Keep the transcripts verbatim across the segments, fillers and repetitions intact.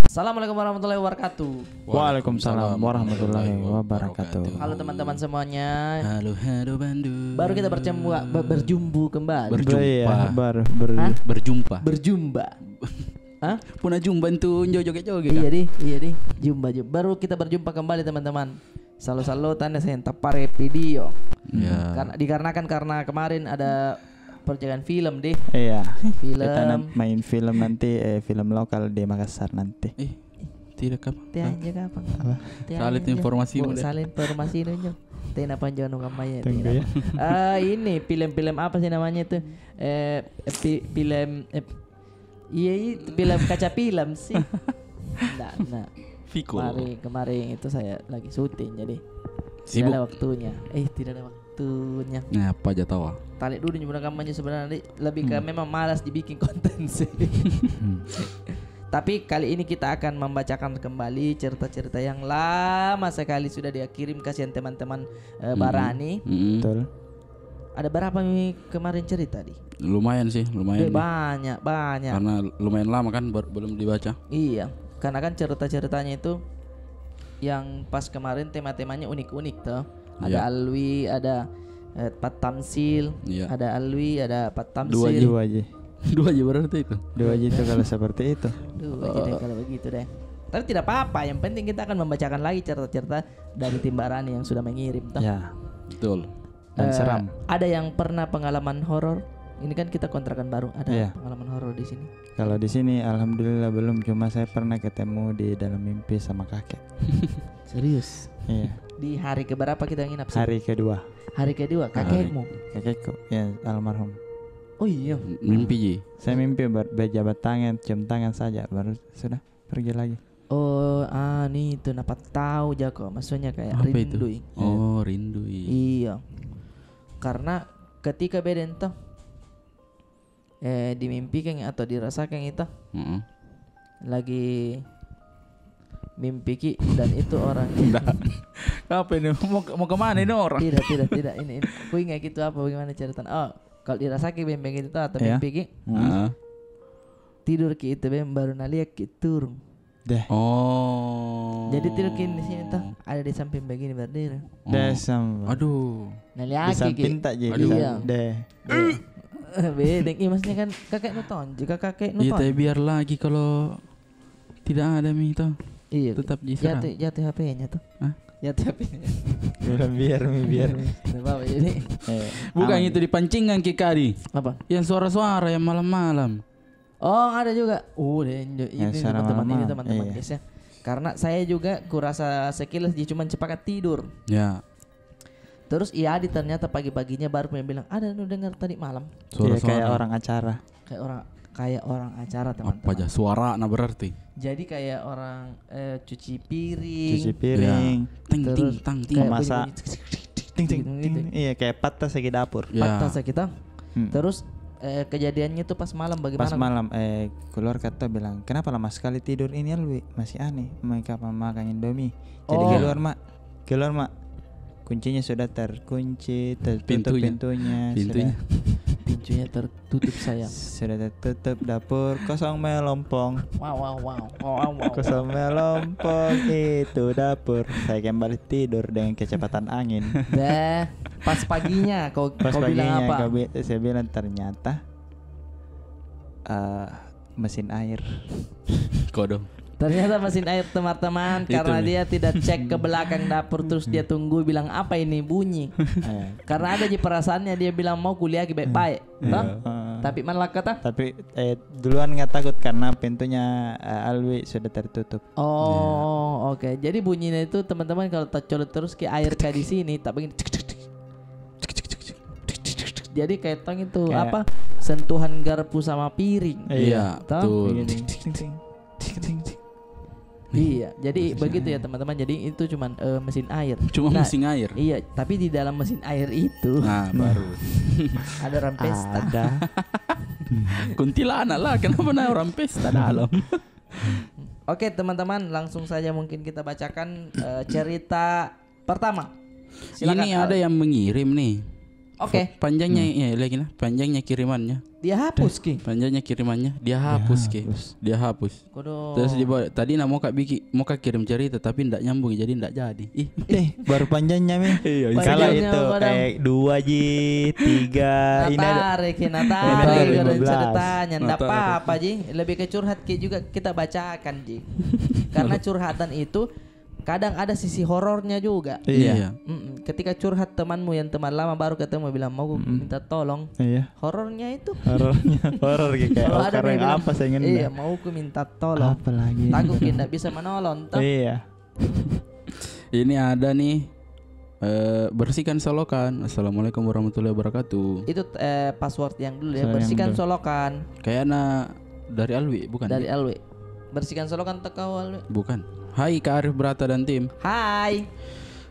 Assalamualaikum warahmatullahi wabarakatuh. Waalaikumsalam warahmatullahi wabarakatuh. Halo teman-teman semuanya. Halo, halo, Bandu. Baru kita berjumpa, ber-, berjumpa kembali. Berjumpa. Iya, baru ber- Hah? Berjumpa. Berjumpa. Hah? Puna jumpa itu njo joget-joget. Iya, di, iya, di. Jumpa, jumpa. Baru kita berjumpa kembali, teman-teman. Salo-salo tanda saya tapare video. Ya. Karena, dikarenakan karena kemarin ada perjalanan film, di. Iya. Film. Kita nan-, main film nanti, eh, film lokal di Makassar nanti. Eh, tidak, kapan? Tiada, kapan? Apa? Tiada. Salah informasi. Salah informasi nunjuk. Tena panjang nungan maya. Tunggu ya. Ah, ini film-film apa sih namanya itu? Eh, fi-, film, eh, iya, itu film kaca film sih. Ndak, ndak. Fikul. Kemarin, kemarin itu saya lagi syuting, jadi tidak ada waktunya. Eh, tidak ada waktunya. Nah, apa aja tawa? Tali dulu nyebut rekamannya sebenarnya, di. Lebih ke memang malas dibikin konten sih. Tapi kali ini kita akan membacakan kembali cerita-cerita yang lama sekali sudah dia kirim, kasihan teman-teman, eh, Barani. Betul. Ada berapa mi kemarin cerita, di? Lumayan sih, lumayan. Banyak, banyak. Karena lumayan lama kan ber-, belum dibaca. Iya, karena kan cerita-ceritanya itu yang pas kemarin tema-temanya unik-unik toh. Ada Alwi, ada, eh, Pat Tamsil, ada Alwi, ada Pat Tamsil. Dua ji. Dua ji. Dua ji berarti itu. Dua ji itu kalau seperti itu. Dua ji deh kalau begitu deh. Tapi tidak apa-apa, yang penting kita akan membacakan lagi cerita-cerita dari tim Barani yang sudah mengirim toh. Ya. Betul. Dan seram. Ada yang pernah pengalaman horor? Ini kan kita kontrakan baru, ada pengalaman horor di sini? Kalau di sini, alhamdulillah belum. Cuma saya pernah ketemu di dalam mimpi sama kakek. Serius? Iya. Di hari keberapa kita nginap sini? Hari kedua. Hari kedua, kakekmu? Kakekku, ya, almarhum. Oh iya. Mimpi ji. Saya mimpi ber-, berjabat tangan, cium tangan saja, baru sudah. Pergi lagi. Oh, ah, ni itu napa tau jako, maksudnya kayak rindu. Oh, rindu. Iya. Karena ketika beda itu, eh, dimimpikan atau dirasakan itu, lagi mimpi ki dan itu orang. Ndak. Apa ini? Mau ke, mau kemana ini orang? Tidak, tidak, tidak. Ini, ini. Ku ingat itu apa, bagaimana ceritanya? Oh, kalau dirasakan beng begitu atau mimpi ki, tidur ki itu beng, baru naliat ki turun. Deh. Oh. Jadi tidur ki di sini toh, ada di samping begini berdiri. Deh, sama. Aduh. Naliat ki. Di samping tak jadi. Iya. Deh. Bedeng, iya, maksudnya kan kakek nu tonji, kakek nu tonji. Iya, tapi biar lagi kalau tidak ada mi toh. Iya. Tetap diserang. Jatuh, jatuh H P-nya toh. Hah? Jatuh H P-nya. Biar mi, biar mi. Tidak apa-apa, jadi. Bukan itu dipancingkan ki kadi. Apa? Yang suara-suara yang malam-malam. Oh, ada juga. Oh, deh, ini teman-teman, ini teman-teman, guys, ya. Karena saya juga kurasa sekilas dia cuma cepakat tidur. Ya. Terus iya, di ternyata pagi-paginya baru punya bilang, "Ada nu dengar tadi malam." Suara-suara. Kayak orang acara. Kayak orang, kayak orang acara, teman-teman. Apa aja suara, nah, berarti? Jadi kayak orang, eh, cuci piring. Cuci piring. Ting, ting, tang, ting. Memasak. Ting, ting, ting. Iya, kayak patah segi dapur. Patah segi toh. Terus, eh, kejadiannya tuh pas malam bagaimana? Pas malam, eh, keluar kata bilang, "Kenapa lama sekali tidur ini, Alwi? Masih aneh. Mau kapan makan Indomie?" Jadi keluar, Mak. Keluar, Mak. Kuncinya sudah terkunci, tertutup pintunya. Pintunya. Pintunya tertutup, sayang. Sudah tertutup dapur, kosong melompong. Wow, wow, wow. Wow, wow, wow. Kosong melompong itu dapur. Saya kembali tidur dengan kecepatan angin. Deh, pas paginya kau, kau bilang apa? Pas paginya kau bi-, saya bilang, "Ternyata, eh, mesin air." Kodong. Ternyata mesin air, teman-teman, karena dia tidak cek ke belakang dapur, terus dia tunggu bilang, "Apa ini bunyi?" Karena ada ji perasaannya, dia bilang, "Mau kuliah ki baik-baik." Toh? Tapi malah kata? Tapi, eh, duluan nggak takut karena pintunya, eh, Alwi sudah tertutup. Oh, oke. Jadi bunyinya itu, teman-teman, kalau tak colok terus ke air kayak di sini, tak begini. Jadi kayak tong itu, apa? Sentuhan garpu sama piring. Iya, toh? Betul. Begini. Iya, jadi begitu ya, teman-teman. Jadi itu cuman, eh, mesin air. Cuma mesin air. Iya, tapi di dalam mesin air itu, nah, baru ada orang pesta. Ada. Kuntilanak lah, kenapa na orang pesta dalam? Oke, teman-teman, langsung saja mungkin kita bacakan, eh, cerita pertama. Silakan, Al. Ini ada yang mengirim nih. Oke. Panjangnya, ya, lagi nah, panjangnya kirimannya. Dia hapus ki. Panjangnya kirimannya, dia hapus ki. Dia hapus. Terus dibawa, tadi na mau ka bikin, mau ka kirim cerita, tapi ndak nyambung, jadi ndak jadi. Ih. Eh, baru panjangnya mi. Kalau itu kayak dua ji, tiga, ini ada. Natare ki, natare ki ceritanya, ndak apa-apa ji. Lebih ke curhat ki juga kita bacakan ji. Karena curhatan itu kadang ada sisi horornya juga. Iya. Mm-mm. Ketika curhat temanmu yang teman lama baru ketemu bilang, "Mau ku minta tolong." Iya. Horornya itu. Horornya, horor kayak, "Oh, sekarang apa saya ngena?" Iya, "Mau ku minta tolong." Apalagi? Takut ki ndak bisa menolong, toh. Iya. Ini ada nih, eh, bersihkan solokan. Assalamualaikum warahmatullahi wabarakatuh. Itu, eh, password yang dulu ya. Bersihkan solokan. Kayaknya dari Alwi, bukan? Dari Alwi. Bersihkan solokan teko, Alwi. Bukan. Hai, Kak Arif Brata dan tim. Hai.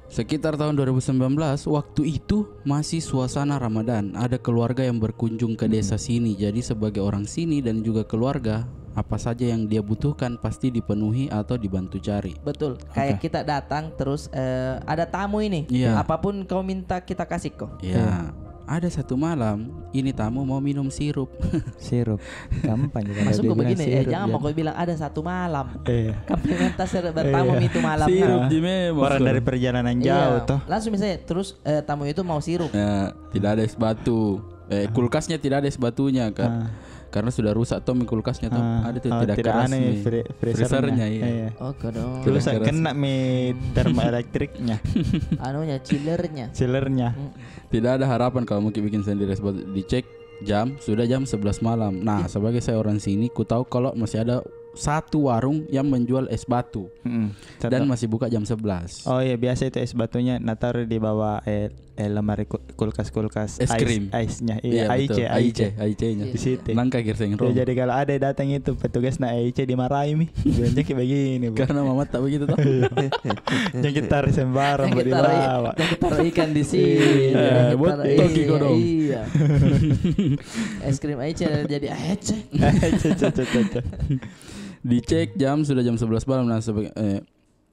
Sekitar tahun dua ribu sembilan belas, waktu itu masih suasana Ramadan. Ada keluarga yang berkunjung ke desa sini. Jadi sebagai orang sini dan juga keluarga, apa saja yang dia butuhkan pasti dipenuhi atau dibantu cari. Betul. Kayak kita datang terus, eh, ada tamu ini. Iya. Apapun kau minta kita kasih ko. Iya. Ada satu malam, ini tamu mau minum sirup. Sirup. Gampang juga. Maksudku begini, eh, jangan mau kau bilang ada satu malam. Iya. Kan memang tak sering bertamu itu malam. Sirup ji memang. Orang dari perjalanan jauh toh. Langsung misalnya, terus, eh, tamu itu mau sirup. Ya, tidak ada es batu. Eh, kulkasnya tidak ada es batunya, Kak. Karena sudah rusak toh mi kulkasnya toh. Ada tuh, tidak keras mi freezernya, iya. Oh, kodong. Terus kena mi termoelektriknya. Anunya, chillernya. Chillernya. Tidak ada harapan kalau mau bikin sendiri es batu. Dicek jam, sudah jam sebelas malam. Nah, sebagai saya orang sini, ku tahu kalau masih ada satu warung yang menjual es batu. Dan masih buka jam sebelas. Oh iya, biasa itu es batunya na taruh di bawah, eh, eh, lemari kulkas-kulkas, es krim, aisnya. Iya, betul. Aice, aice. Aice-nya. Di situ. Nangka girseng rom. Jadi kalau ada datang itu petugas na aice, dimarahi mi. Bilang jaki begini, Bu. Karena mama tak begitu toh. Jangan kita taruh sembarang, jangan kita taruh ikan di sini. Iya, buat toki kodong. Iya. Es krim aice jadi aice. Dicek jam, sudah jam sebelas malam, nah,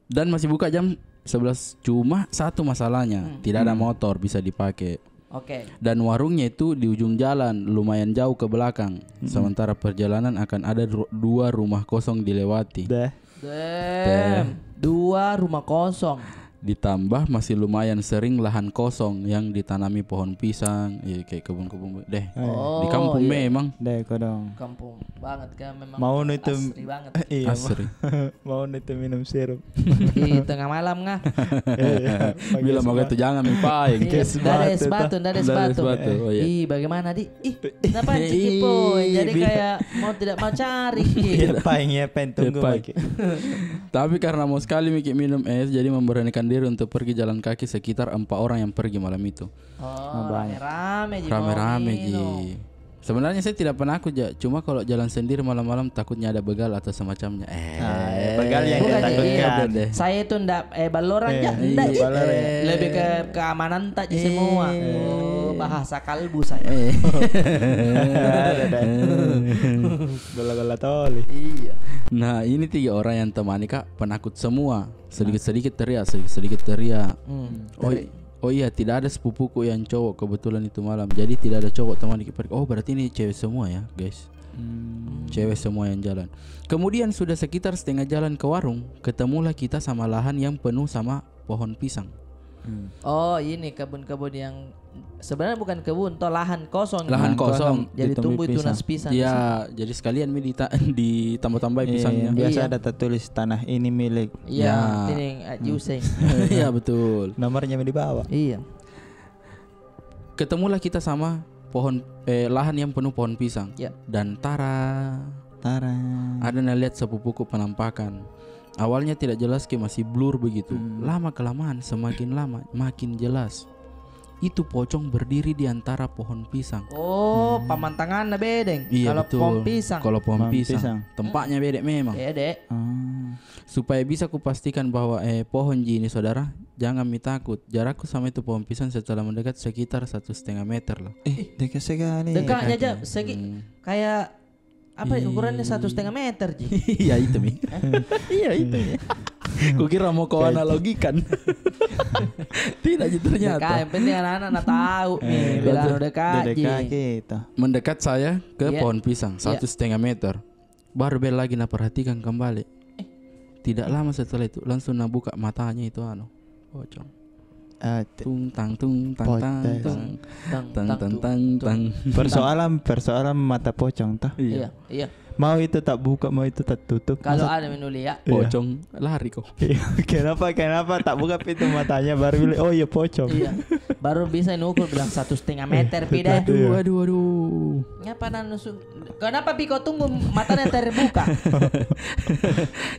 dan masih buka jam sebelas. Cuma satu masalahnya, tidak ada motor bisa dipakai. Oke. Dan warungnya itu di ujung jalan, lumayan jauh ke belakang. Sementara perjalanan akan ada dua rumah kosong dilewati. Damn. Dua rumah kosong. Ditambah masih lumayan sering lahan kosong yang ditanami pohon pisang, ya, kayak kebun-kebun deh. Di kampung memang. Deh, kodong. Kampung banget kan memang. Mau nu itu asri banget. Iya, asri. Mau nu itu minum sirup. Di tengah malam ngah. Bilang mau itu jangan mi paeng. Ndak ada es batu, ndak ada es batu. Ih, bagaimana di? Ih, kenapa ciki poi? Jadi kayak mau tidak mau cari ki. Paeng ya, paeng tunggu lagi. Tapi karena mau sekali miki minum es, jadi memberanikan diri untuk pergi jalan kaki sekitar empat orang yang pergi malam itu. Oh, rame-rame ji. Rame-rame ji. Sebenarnya saya tidak penakut ja, cuma kalau jalan sendiri malam-malam takutnya ada begal atau semacamnya. Eh, begal yang ditakutkan. Saya itu ndak, eh, Ballorang ja, ndak ji. Lebih ke keamanan tak ji semua. Oh, bahasa kalbu saya. Gola-gola toli. Iya. Nah, ini tiga orang yang temani kak penakut semua. Sedikit-sedikit teriak, sedikit-sedikit teriak. Oh, oh iya, tidak ada sepupuku yang cowok kebetulan itu malam. Jadi tidak ada cowok teman di kiper. Oh, berarti ini cewek semua ya, guys. Cewek semua yang jalan. Kemudian sudah sekitar setengah jalan ke warung, ketemulah kita sama lahan yang penuh sama pohon pisang. Oh, ini kebun-kebun yang sebenarnya bukan kebun, toh, lahan kosong. Lahan kosong. Jadi tumbuh tunas pisang. Iya, jadi sekalian mi ditambah-tambahi pisangnya. Biasa ada tertulis tanah ini milik. Iya, ini Haji Hussein. Iya, betul. Nomornya mi di bawah. Iya. Ketemulah kita sama pohon, eh, lahan yang penuh pohon pisang. Dan tara, tara, ada na lihat sepupuku penampakan. Awalnya tidak jelas ki, masih blur begitu. Lama kelamaan, semakin lama makin jelas. Itu pocong berdiri di antara pohon pisang. Oh, pamantangan na bedeng. Iya, betul. Kalau pohon pisang. Kalau pohon pisang. Tempatnya bedek memang. Bedek. Supaya bisa kupastikan bahwa, eh, pohon ji ini, saudara, jangan mi takut. Jarakku sama itu pohon pisang setelah mendekat sekitar satu setengah meter lah. Eh, dekat sekali. Dekatnya ja, segi kayak apa ukurannya, satu setengah meter ji. Iya, itu mi. Iya, itu mi. Kukira mau kau analogikan. Tidak ji ternyata. Dekat, yang penting anak-anak na tahu nih, bila anu dekat ji. Mendekat saya ke pohon pisang satu setengah meter. Baru bel lagi na perhatikan kembali. Tidak lama setelah itu, langsung na buka matanya itu, anu, pocong. Tung tang, tung tang, tang, tang, tang, tang, tang. Persoalan, persoalan mata pocong toh. Iya, iya. Mau itu tak buka, mau itu tak tutup. Kalau ada menulia, pocong, lari ko. Iya. Kenapa, kenapa tak buka pintu matanya, baru bilang, "Oh iya, pocong." Iya. Baru bisa nukur bilang, "Satu setengah meter pi deh." Aduh, aduh, aduh. Ngapa nanu su-, kenapa pi kau tunggu matanya terbuka?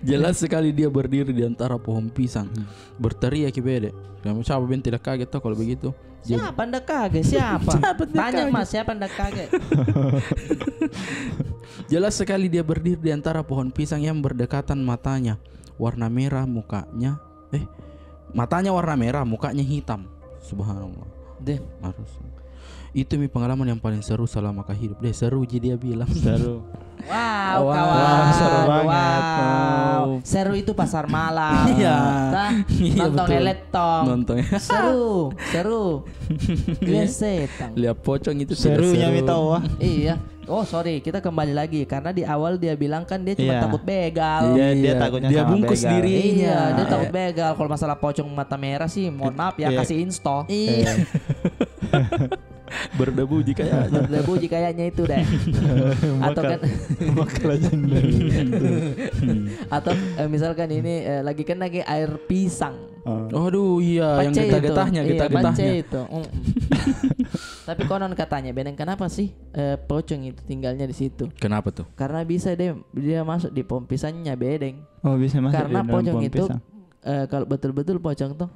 Jelas sekali dia berdiri di antara pohon pisang. Berteriak ki bede. Siapa beng tidak kaget toh kalau begitu? Siapa ndak kaget? Siapa? Tanya mas, siapa ndak kaget? Jelas sekali dia berdiri di antara pohon pisang yang berdekatan, matanya warna merah, mukanya, eh, matanya warna merah, mukanya hitam. Subhanallah. Deh. Harus. Itu mi pengalaman yang paling seru selama ka hidup. Deh, seru ji dia bilang. Seru. Wow, kawan. Seru banget. Wow. Seru itu pasar malam. Iya. Nonton elektron. Seru, seru. Lihat setan. Lihat pocong itu serunya mi tahu, ah. Iya. Oh, sorry, kita kembali lagi karena di awal dia bilang kan dia cuma takut begal. Iya, dia takutnya sama begal. Dia bungkus dirinya. Iya, dia takut begal. Kalau masalah pocong mata merah sih, mohon maaf ya, kasih install. Iya. Berdebu ji kayaknya. Berdebu ji kayaknya itu deh. Atau kan, atau, eh, misalkan ini, eh, lagi kena ke air pisang. Aduh, iya, yang getah-getahnya, getah-getahnya. Pacai itu. Tapi konon katanya, bedeng, kenapa sih, eh, pocong itu tinggalnya di situ? Kenapa tuh? Karena bisa deh dia masuk di pohon pisangnya, bedeng. Oh, bisa masuk di dalam pohon pisang. Karena pocong itu, eh, kalau betul-betul pocong tuh,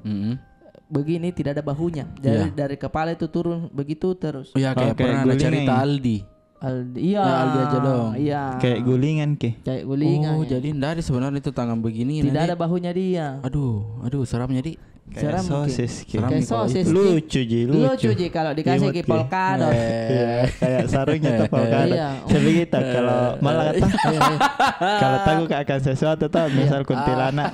begini, tidak ada bahunya. Dari, dari kepala itu turun begitu terus. Iya, kayak pernah ada cerita Aldi. Aldi, iya. Ya, Aldi aja dong. Iya. Kayak gulingan ki. Kayak gulingan. Oh, jadi ndak ada sebenarnya itu tangan begini. Tidak ada bahunya dia. Aduh, aduh, seramnya, di. Kayak sosis ki. Kayak sosis ki. Lucu ji, lucu. Lucu ji kalau dikasih ki polkadot. Iya, kayak sarungnya tuh polkadot. Iya. Saya begitu kalau malah kata, kalau takut akan sesuatu tuh, misal kuntilanak.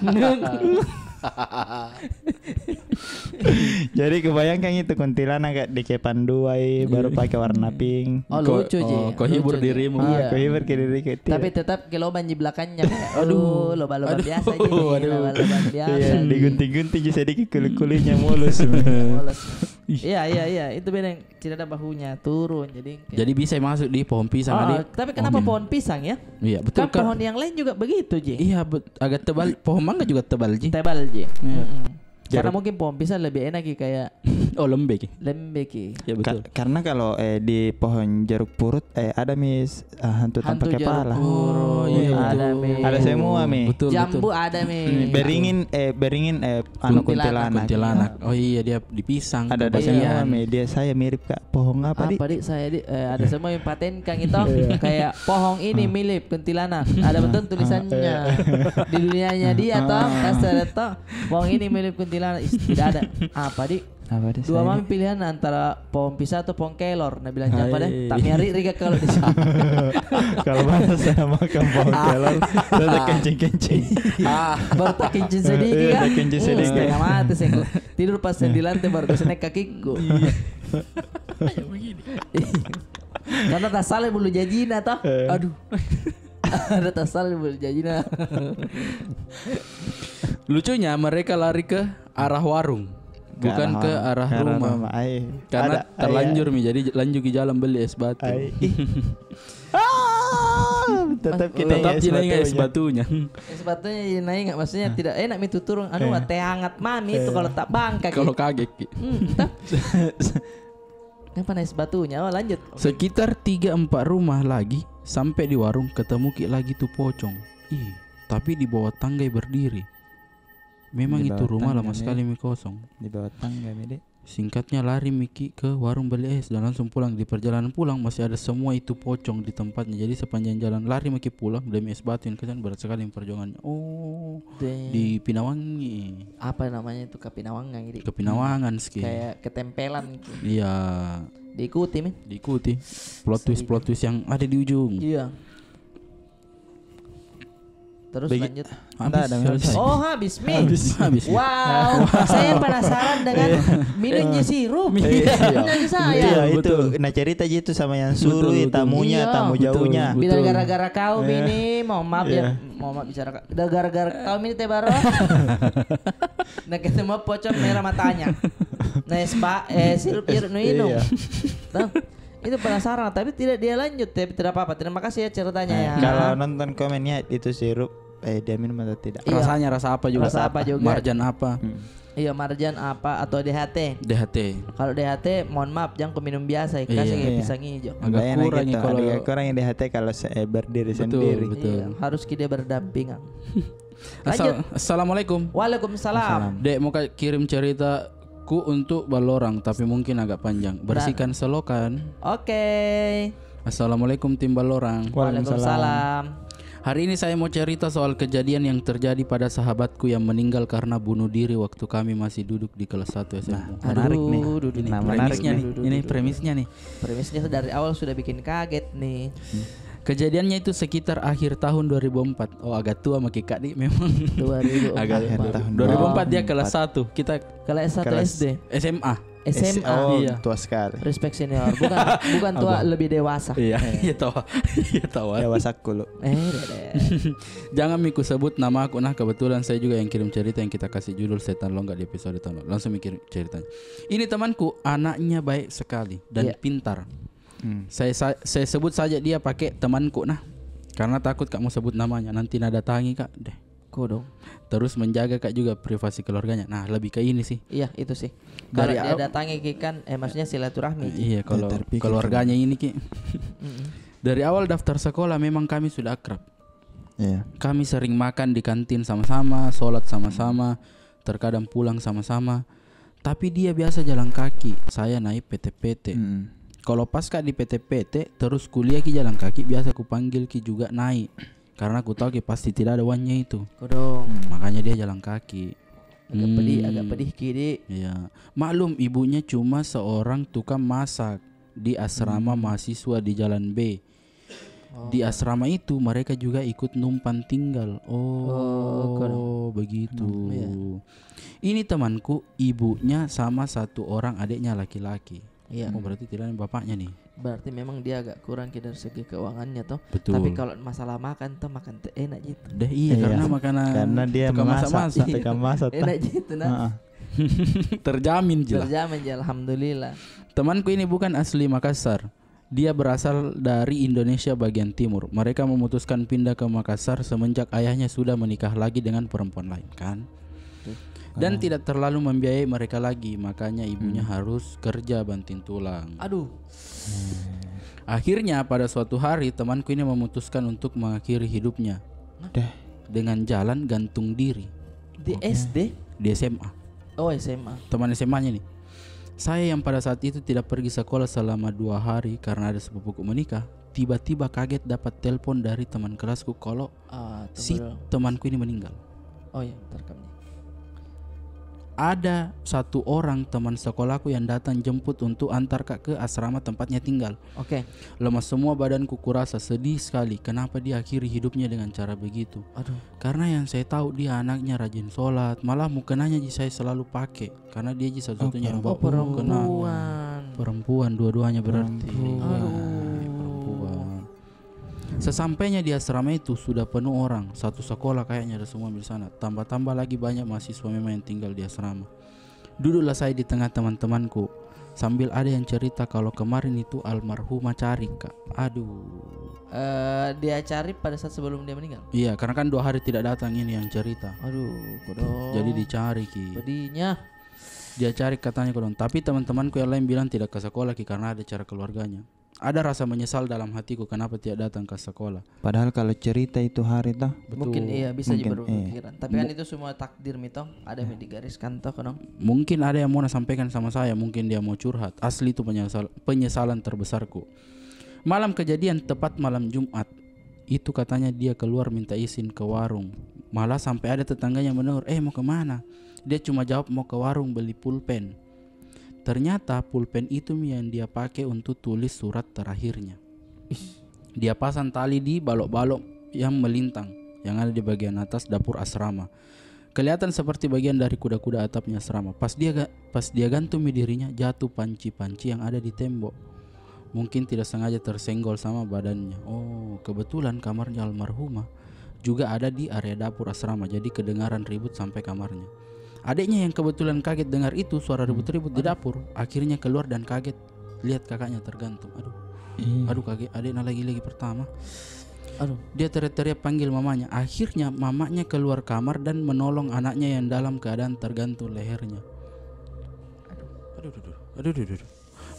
Jadi kubayangkan itu kuntilanak kayak di kepan dua, baru pakai warna pink. Oh, lucu ji. Kau hibur dirimu. Kau hibur ke diri kecil. Tapi tetap ke lobang ji belakangnya. Aduh, lobang-lobang biasa ji. Lobang-lobang biasa. Iya, digunting-gunting ji sedikit kulit-kulitnya, mulus. Mulus. Iya, iya, iya. Itu bedeng. Tidak ada bahunya turun, jadi kayak. Jadi bisa masuk di pohon pisang tadi. Tapi kenapa pohon pisang ya? Iya, betul. Kan pohon yang lain juga begitu ji. Iya, agak tebal. Pohon mangga juga tebal ji. Tebal ji. Karena mungkin pohon pisang lebih enak ki, kayak. Oh, lembek ki. Lembek ki. Ya, betul. Karena kalau, eh, di pohon jeruk purut, eh, ada mi, eh, hantu tanpa kepala. Oh, iya, betul. Ada mi. Ada semua mi. Betul, betul. Jambu ada mi. Beringin, eh, beringin, eh, anu, kuntilanak. Kuntilanak. Oh iya, dia di pisang. Ada, ada semua mi. Dia, saya mirip kayak pohon apa, di? Apa, di? Saya, di, eh, ada semua yang patenkan itu. Kayak pohon ini milik kuntilanak. Ada betul tulisannya. Di dunianya dia toh, pasti ada toh. Pohon ini milik kuntilanak. Ih, tidak ada. Apa, di? Apa, di? Dua mami pilihan antara pohon pisang atau pohon kelor. Nah, bilang siapa deh? Tak miari riga kalau di sini. Kalau bahasa saya makan pohon kelor, saya tak kencing-kencing. Baru tak kencing sedikit kan? Kencing sedikit. Setengah mati saya. Tidur pas di lantai baru kesenek kakiku. Iya. Karena tak salah bulu jajina toh. Aduh. Ada tak salah bulu jajina. Lucunya mereka lari ke arah warung, bukan ke arah rumah. Karena terlanjur mi, jadi lanjut ke jalan beli es batu. Tetap kita ingat es batunya. Es batunya ingat, maksudnya tidak enak mi itu turun. Anu, teh hangat mami itu kalau tak bangka ki. Kalau kaget ki. Kenapa na es batunya? Oh, lanjut. Sekitar tiga empat rumah lagi, sampai di warung, ketemu ki lagi tu pocong. Ih, tapi di bawah tangga berdiri. Memang itu rumah lama sekali mi kosong. Di bawah tangga mi, dek. Singkatnya, lari mi ki ke warung beli es dan langsung pulang. Di perjalanan pulang, masih ada semua itu pocong di tempatnya. Jadi, sepanjang jalan lari mi ki pulang, demi es batu yang kasihan, berat sekali perjuangannya. Oh, di Pinawangi. Apa namanya itu, Kapinawangan gitu? Kapinawangan ski. Kayak ketempelan gitu. Iya. Diikuti mi. Diikuti. Plot twist, plot twist yang ada di ujung. Iya. Terus lanjut. Habis, habis. Oh, habis mi. Habis. Habis. Wow, saya penasaran dengan minum ji sirup. Iya. Minum ji saya. Iya, itu. Betul. Nah, cerita ji itu sama yang suruh tamunya, tamu jauhnya. Betul, betul. Bilang gara-gara kau mi ni, mohon maaf ya. Mohon maaf bicara, gara-gara kau mi ni teh baru. Nah, ketemu pocong merah matanya. Nah, es ba-, eh, sirup jeruk nu inung. Iya. Tuh. Itu penasaran, tapi tidak dia lanjut, tapi tidak apa-apa. Terima kasih ya ceritanya ya. Kalau nonton komen ya, itu sirup, eh, dia minum atau tidak? Iya. Rasanya rasa apa juga? Rasa apa juga? Marjan apa? Hmm. Iya, marjan apa atau D H T? D H T. Kalau D H T, mohon maaf, jangan kau minum biasa, kasih kayak pisang hijau. Agak kurang kalau agak kurang yang D H T kalau se-, eh, berdiri sendiri. Betul, betul. Iya, harus kita berdampingan. Lanjut. Assalamualaikum. Waalaikumsalam. Dek, mau ka kirim cerita ku untuk Ballorang, tapi mungkin agak panjang. Bersihkan selokan. Oke. Assalamualaikum, tim Ballorang. Waalaikumsalam. Hari ini saya mau cerita soal kejadian yang terjadi pada sahabatku yang meninggal karena bunuh diri waktu kami masih duduk di kelas satu S M U. Nah, menarik nih. Aduh, duh, duh, duh. Nah, menarik nih. Ini premisnya nih. Premisnya dari awal sudah bikin kaget nih. Hmm. Kejadiannya itu sekitar akhir tahun dua ribu empat. Oh, agak tua maki Kak di memang. Dua ribu empat. Agak tua. Akhir tahun dua ribu empat dia kelas satu. Kita kelas satu S D. S M A. S M A. Oh, iya. Tua sekali. Respect senior. Bukan, bukan tua, lebih dewasa. Iya, iya, tahu. Iya, tahu. Dewasa kulo. Eh, deh, deh. Jangan mi ku sebut nama aku, nah, kebetulan saya juga yang kirim cerita yang kita kasih judul Setan Longgak di episode tahun lalu. Langsung mi kirim ceritanya. Ini temanku, anaknya baik sekali dan pintar. Hmm. Saya sa-, saya sebut saja dia pakai temanku, nah. Karena takut Kak mau sebut namanya, nanti na datangi Kak deh. Kodong. Terus menjaga Kak juga privasi keluarganya. Nah, lebih ke ini sih. Iya, itu sih. Kalau dia datangi ki kan, eh, maksudnya silaturahmi ki. Iya, kalau keluarganya ini ki. Mm-mm. Dari awal daftar sekolah memang kami sudah akrab. Iya. Kami sering makan di kantin sama-sama, sholat sama-sama, terkadang pulang sama-sama. Tapi dia biasa jalan kaki, saya naik pete-pete. Mm-mm. Kalau pas Kak di pete-pete, terus kuliah ki jalan kaki, biasa ku panggil ki juga naik. Karena ku tahu ki pasti tidak ada uangnya itu. Kodong. Makanya dia jalan kaki. Agak pedih, agak pedih ki di. Iya. Maklum, ibunya cuma seorang tukang masak di asrama mahasiswa di Jalan B. Oh. Di asrama itu mereka juga ikut numpang tinggal. Oh, begitu. Iya. Ini temanku, ibunya sama satu orang adiknya laki-laki. Iya. Oh, berarti tidak ada bapaknya nih. Berarti memang dia agak kurang ki dari segi keuangannya toh. Betul. Tapi kalau masalah makan toh, makan tuh enak gitu. Deh, iya, karena makanan tukang masak-masak. Karena dia tukang masak, tukang masak toh. Enak gitu, nah. Heeh. Terjamin ji lah. Terjamin ji, alhamdulillah. Temanku ini bukan asli Makassar. Dia berasal dari Indonesia bagian timur. Mereka memutuskan pindah ke Makassar semenjak ayahnya sudah menikah lagi dengan perempuan lain, kan? Dan tidak terlalu membiayai mereka lagi, makanya ibunya harus kerja banting tulang. Aduh. Akhirnya, pada suatu hari, temanku ini memutuskan untuk mengakhiri hidupnya dengan jalan gantung diri. Di S D? Di S M A. Oh, S M A. Teman S M A-nya nih. Saya yang pada saat itu tidak pergi sekolah selama dua hari karena ada sepupuku menikah, tiba-tiba kaget dapat telepon dari teman kelasku kalau si temanku ini meninggal. Oh iya, terekam nih. Ada satu orang teman sekolahku yang datang jemput untuk antar Kak ke asrama tempatnya tinggal. Oke. Lemas semua badanku, kurasa sedih sekali. Kenapa dia akhiri hidupnya dengan cara begitu? Aduh. Karena yang saya tahu dia anaknya rajin sholat, malah mukenanya ji saya selalu pakai. Karena dia ji satu-satunya yang bawa mukena. Oh, perempuan. Perempuan dua-duanya berarti. Perempuan. Aduh. Perempuan. Sesampainya di asrama itu sudah penuh orang, satu sekolah kayaknya ada semua di sana. Tambah-tambah lagi banyak mahasiswa memang yang tinggal di asrama. Duduklah saya di tengah teman-temanku, sambil ada yang cerita kalau kemarin itu almarhumah cari, Kak. Aduh. Eh, dia cari pada saat sebelum dia meninggal? Iya, karena kan dua hari tidak datang ini yang cerita. Aduh, kodong. Jadi dicari ki. Pedihnya. Dia cari katanya kodong. Tapi teman-temanku yang lain bilang tidak ke sekolah ki karena ada acara keluarganya. Ada rasa menyesal dalam hatiku kenapa tidak datang ke sekolah. Padahal kalau cerita itu hari toh. Betul. Mungkin iya, bisa ji berpikiran. Tapi kan itu semua takdir mi toh, ada mi digariskan toh, kodong. Mungkin ada yang mau na sampaikan sama saya, mungkin dia mau curhat. Asli itu penyesal-, penyesalan terbesarku. Malam kejadian tepat malam Jumat. Itu katanya dia keluar minta izin ke warung. Malah sampai ada tetangganya menegur, "Eh, mau kemana?" Dia cuma jawab, "Mau ke warung beli pulpen." Ternyata pulpen itu mi yang dia pakai untuk tulis surat terakhirnya. Dia pasang tali di balok-balok yang melintang. yang ada di bagian atas dapur asrama. Kelihatan seperti bagian dari kuda-kuda atapnya asrama. Pas dia ga-, pas dia gantung mi dirinya, jatuh panci-panci yang ada di tembok. Mungkin tidak sengaja tersenggol sama badannya. Oh, kebetulan kamarnya almarhumah juga ada di area dapur asrama, jadi kedengaran ribut sampai kamarnya. Adiknya yang kebetulan kaget dengar itu suara ribut-ribut di dapur, akhirnya keluar dan kaget lihat kakaknya tergantung. Aduh. Aduh, kaget adiknya lagi-lagi pertama. Aduh, dia teriak-teriak panggil mamanya. Akhirnya mamanya keluar kamar dan menolong anaknya yang dalam keadaan tergantung lehernya. Aduh, aduh, aduh, aduh, aduh, aduh.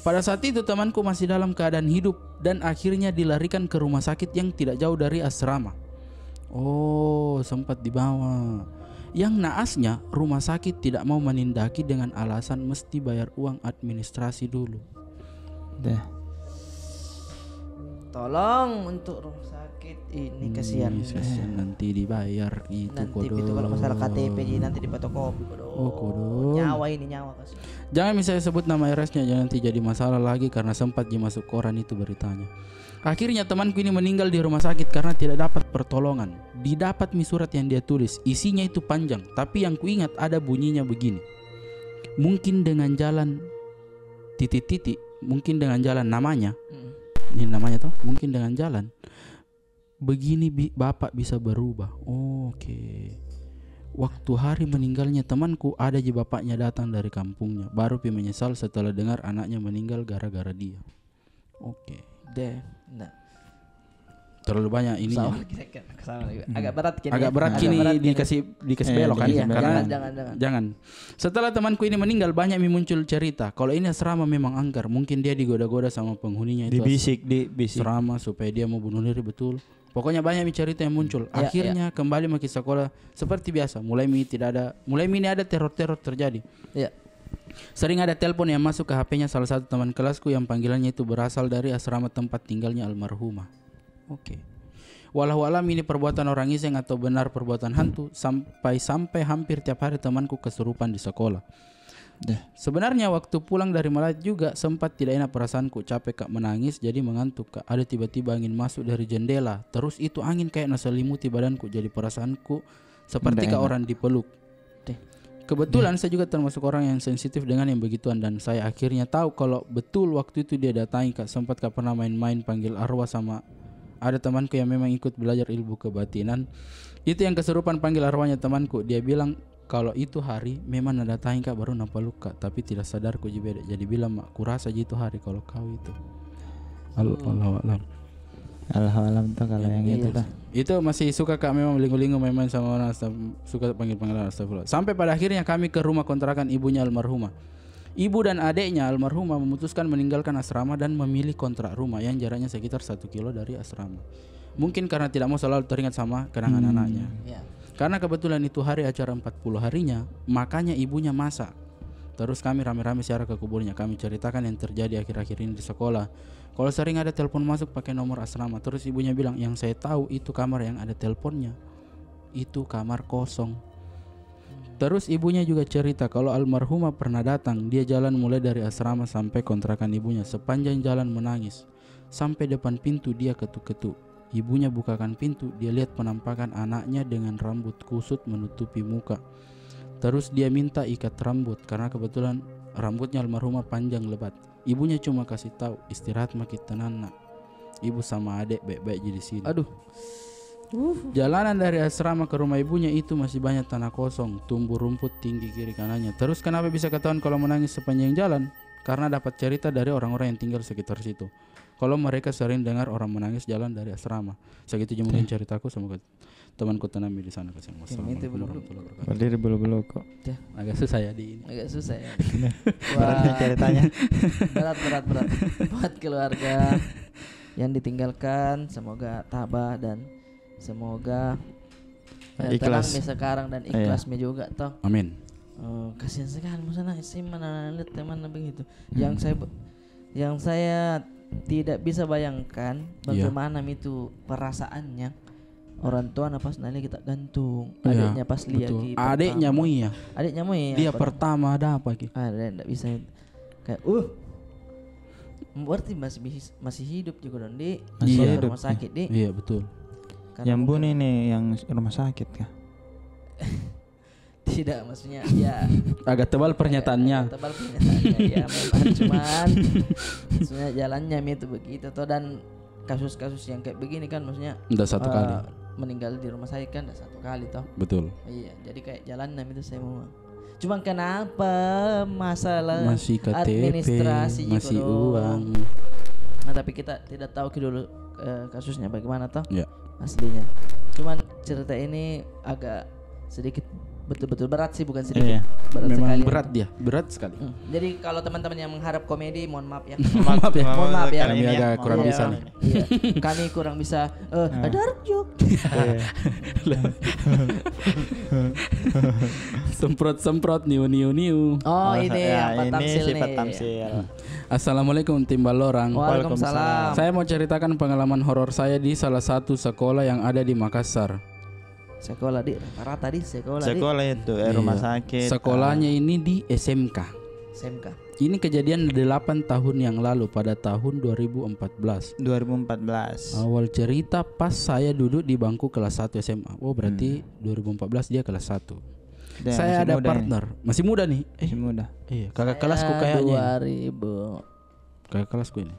Pada saat itu temanku masih dalam keadaan hidup dan akhirnya dilarikan ke rumah sakit yang tidak jauh dari asrama. Oh, sempat dibawa. Yang naasnya, rumah sakit tidak mau menindaki dengan alasan mesti bayar uang administrasi dulu. Deh. Tolong untuk rumah sakit ini, kasihan. Kasihan, nanti dibayar itu. Nanti kodong. Itu kalau masalah K T P ji, nanti di fotokopi kodong. Oh, kodong. Nyawa ini, nyawa, kasihan. Jangan misalnya sebut nama R S-nya, jangan nanti jadi masalah lagi karena sempat ji masuk koran itu beritanya. Akhirnya temanku ini meninggal di rumah sakit karena tidak dapat pertolongan. Didapat mi surat yang dia tulis, isinya itu panjang, tapi yang kuingat ada bunyinya begini. Mungkin dengan jalan titik-titik, mungkin dengan jalan namanya. Ini namanya toh, mungkin dengan jalan begini bi-, bapak bisa berubah. Oke. Waktu hari meninggalnya temanku, ada ji bapaknya datang dari kampungnya. Baru pi menyesal setelah dengar anaknya meninggal gara-gara dia. Oke. Deh, nah. Terlalu banyak ini. Agak berat kini. Agak berat kini dikasih, dikasih belok kan? Iya, jangan, jangan, jangan. Setelah temanku ini meninggal, banyak mi muncul cerita. Kalau ini asrama memang angker, mungkin dia digoda-goda sama penghuninya itu. Dibisik, dibisik. Asrama supaya dia mau bunuh diri, betul. Pokoknya banyak mi cerita yang muncul. Akhirnya kembali maki sekolah seperti biasa. Mulai mi tidak ada, mulai mi ini ada teror-teror terjadi. Sering ada telepon yang masuk ke H P-nya salah satu teman kelasku yang panggilannya itu berasal dari asrama tempat tinggalnya almarhumah. Oke. Walau alam ini perbuatan orang iseng atau benar perbuatan hantu, sampai-sampai hampir tiap hari temanku kesurupan di sekolah. Sebenarnya waktu pulang dari melayat juga sempat tidak enak perasaanku, capek kak menangis, jadi mengantuk kak. Ada tiba-tiba angin masuk dari jendela, terus itu angin kayak naselimuti badanku, jadi perasaanku seperti kak orang dipeluk. Kebetulan saya juga termasuk orang yang sensitif dengan yang begituan, dan saya akhirnya tahu kalau betul waktu itu dia datangi kak. Sempat kak pernah main-main panggil arwah sama ada temanku yang memang ikut belajar ilmu kebatinan. Itu yang kesurupan panggil arwahnya temanku. Dia bilang kalau itu hari memang nadatangi kak baru napaluk kak, tapi tidak sadarku ji bede. Jadi bilang mak, kurasa ji itu hari kalau kau itu. Al-, Allahu a'lam. Allahu a'lam tuh kalau yang itu tuh. Itu masih suka kak memang lingu-lingu main-main sama orang, suka panggil-panggil orang, astagfirullah. Sampai pada akhirnya kami ke rumah kontrakan ibunya almarhumah. Ibu dan adeknya almarhumah memutuskan meninggalkan asrama dan memilih kontrak rumah yang jaraknya sekitar satu kilo dari asrama. Mungkin karena tidak mau selalu teringat sama kenangan anaknya. Karena kebetulan itu hari acara empat puluh harinya, makanya ibunya masak. Terus kami rame-rame ziarah ke kuburnya. Kami ceritakan yang terjadi akhir-akhir ini di sekolah. Kalau sering ada telepon masuk pakai nomor asrama. Terus ibunya bilang, yang saya tahu itu kamar yang ada teleponnya. Itu kamar kosong. Terus ibunya juga cerita kalau almarhumah pernah datang, dia jalan mulai dari asrama sampai kontrakan ibunya, sepanjang jalan menangis. Sampai depan pintu dia ketuk-ketuk. Ibunya bukakan pintu, dia lihat penampakan anaknya dengan rambut kusut menutupi muka. Terus dia minta ikat rambut, karena kebetulan rambutnya almarhumah panjang lebat. Ibunya cuma kasih tahu, istirahat maki tenang nak. Ibu sama adek baik-baik ji di sini. Aduh. Jalanan dari asrama ke rumah ibunya itu masih banyak tanah kosong, tumbuh rumput tinggi kiri kanannya. Terus kenapa bisa ketahuan kalau menangis sepanjang jalan? Karena dapat cerita dari orang-orang yang tinggal sekitar situ. Kalau mereka sering dengar orang menangis jalan dari asrama. Segitu ji mungkin ceritaku, semoga temanku tenang di sana, kasihan. Wassalamualaikum warahmatullahi wabarakatuh. Berdiri bulu-bulu kok. Agak susah ya di ini. Agak susah ya. Berat nih ceritanya. Berat, berat, berat. Buat keluarga yang ditinggalkan, semoga tabah dan semoga, eh, tenang mi sekarang dan ikhlas mi juga toh. Amin. Oh, kasihan sekali, masa nak S M A anak-anak teman begitu. Yang saya, yang saya tidak bisa bayangkan bagaimana itu perasaannya orang tua na pas nanya kita gantung, adiknya pas lihat pertama. Adiknya mo iya. Adiknya mo iya. Dia pertama ada apa ki? Ada, ndak bisa. Kayak, uh, berarti masih bis-, masih hidup juga dong di rumah sakit di. Iya, betul. Karena yang bunuh ini yang rumah sakit kah? Tidak, maksudnya, ya. Agak tebal pernyataannya. Agak tebal pernyataannya, ya, memang. Cuman, maksudnya, jalannya mi itu begitu, toh, dan kasus-kasus yang kayak begini kan, maksudnya, ndak satu kali. Eh, meninggal di rumah sakit kan ndak satu kali, toh. Betul. Iya, jadi kayak jalannya mi itu semua. Cuman kenapa masalah masih K T P, administrasi masih kodong uang. Nah, tapi kita tidak tahu ki dulu, eh, kasusnya bagaimana, toh? Ya. Aslinya. Cuman cerita ini agak sedikit betul-betul berat sih, bukan sedikit. Iya. Berat sekali. Memang berat dia, berat sekali. Hmm. Jadi kalau teman-teman yang mengharap komedi, mohon maaf ya. Mohon maaf ya. Mohon maaf ya. Kami agak kurang bisa nih. Iya. Kami kurang bisa, eh, dark joke. Iya. Semprot-semprot, niu, niu, niu. Oh, ini ya, Pak Tamsil nih. Assalamualaikum, Tim Ballorang. Waalaikumsalam. Saya mau ceritakan pengalaman horor saya di salah satu sekolah yang ada di Makassar. Sekolah di rata-rata di sekolah di. Sekolah itu, eh, rumah sakit. Sekolahnya ini di S M K. S M K. Ini kejadian delapan tahun yang lalu, pada tahun dua ribu empat belas. Dua ribu empat belas. Awal cerita pas saya duduk di bangku kelas satu S M A. Oh, berarti dua ribu empat belas dia kelas satu. Saya ada partner. Masih muda nih. Eh, masih muda. Iya, kakak kelasku kayaknya. Dua ribu. Kakak kelasku ini.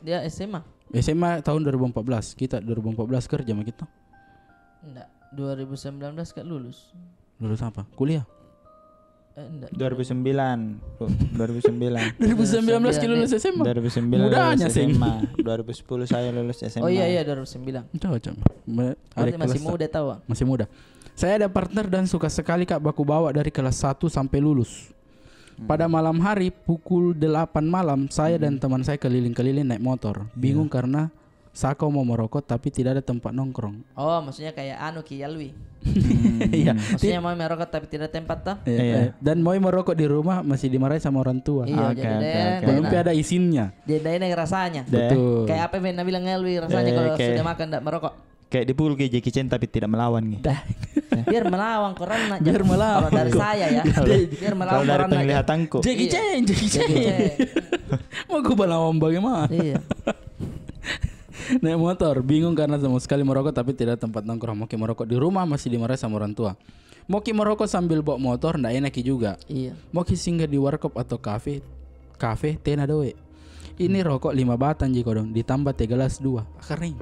Dia S M A. S M A tahun dua ribu empat belas. Kita dua ribu empat belas kerja mah kita. Ndak, dua ribu sembilan belas ka lulus. Lulus apa? Kuliah? Eh, ndak. Dua ribu sembilan. Tuh, dua ribu sembilan. Dua ribu sembilan belas ki lulus S M A. Dua ribu sembilan lulus S M A. Dua ribu sepuluh saya lulus S M A. Oh iya, iya, dua ribu sembilan. Cocok. Berarti masih muda tau, ah. Masih muda. Saya ada partner dan suka sekali, Kak, baku bawa dari kelas satu sampai lulus. Pada malam hari, pukul delapan malam, saya dan teman saya keliling-keliling naik motor. Bingung karena Sako mau merokok tapi tidak ada tempat nongkrong. Oh, maksudnya kayak anu ki, Yalwi. Iya. Maksudnya mau merokok tapi tidak ada tempat toh? Iya. Dan mau merokok di rumah masih dimarahi sama orang tua. Iya, jadi deh, belum pi ada izinnya. Jadi deh, ini rasanya. Betul. Kayak apa yang bilang Yalwi rasanya kalau sudah makan ndak merokok? Kayak dipukul kayak Jackie Chan tapi tidak melawan gitu. Biar melawan koran nak. Biar melawan. Kalau dari saya ya. Biar melawan koran nak. Penglihatanku. Jackie Chan, Jackie Chan. Mau ku melawan bagaimana? Iya. Naik motor, bingung karena sama sekali merokok tapi tidak ada tempat nongkrong. Mau ki merokok di rumah masih dimarahi sama orang tua. Mau ki merokok sambil bawa motor, ndak enak ki juga. Iya. Mau ki singgah di warkop atau kafe, kafe, tena doe. Ini rokok lima batang ji kodong, ditambah teh gelas dua. Kering.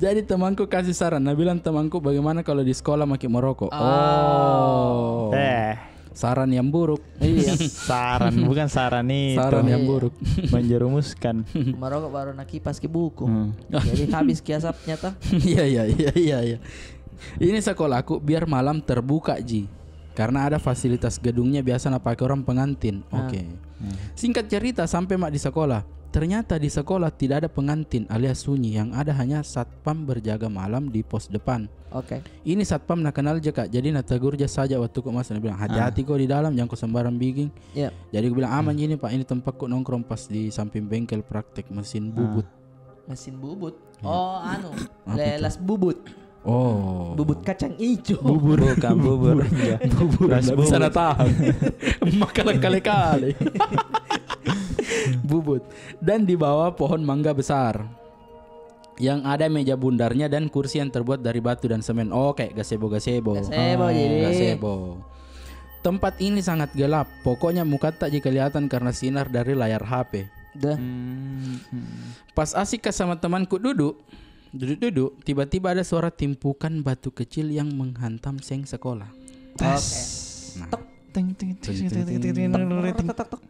Jadi temanku kasih saran, na bilang temanku, "Bagaimana kalau di sekolah maki merokok?" Oh. Eh. Saran yang buruk. Iya. Saran, bukan saran itu. Saran yang buruk. Menjerumuskan. Merokok baru na kipas ki buku. Jadi habis ki asapnya toh. Iya, iya, iya, iya, iya. Ini sekolahku biar malam terbuka ji. Karena ada fasilitas gedungnya biasa na pakai orang pengantin. Oke. Singkat cerita, sampai mak di sekolah. Ternyata di sekolah tidak ada pengantin alias sunyi, yang ada hanya satpam berjaga malam di pos depan. Oke. Ini satpam na kenal ja, Kak. Jadi na tegur ja saja waktu ku masuk, na bilang, "Hati-hati ko di dalam, jangan ko sembarang bikin." Iya. Jadi ku bilang, "Aman ini, Pak, ini tempatku nongkrong pas di samping bengkel praktek mesin bubut." Mesin bubut. Oh, anu, lelas bubut. Oh. Bubut kacang ijo. Bubur. Bukan bubur. Bubur. Ndak bisa na tahan. Makan kali-kali. Bubut. Dan di bawah pohon mangga besar yang ada meja bundarnya dan kursi yang terbuat dari batu dan semen. Oh, kayak gazebo-gazebo. Gazebo, jadi. Gazebo. Tempat ini sangat gelap. Pokoknya mukata ji kelihatan karena sinar dari layar H P. Dah. Pas asik ka sama temanku duduk, duduk-duduk, tiba-tiba ada suara timpukan batu kecil yang menghantam seng sekolah. Tas. Nah. Tok. Ting, ting, ting, ting, ting, ting, ting, ting, ting, ting.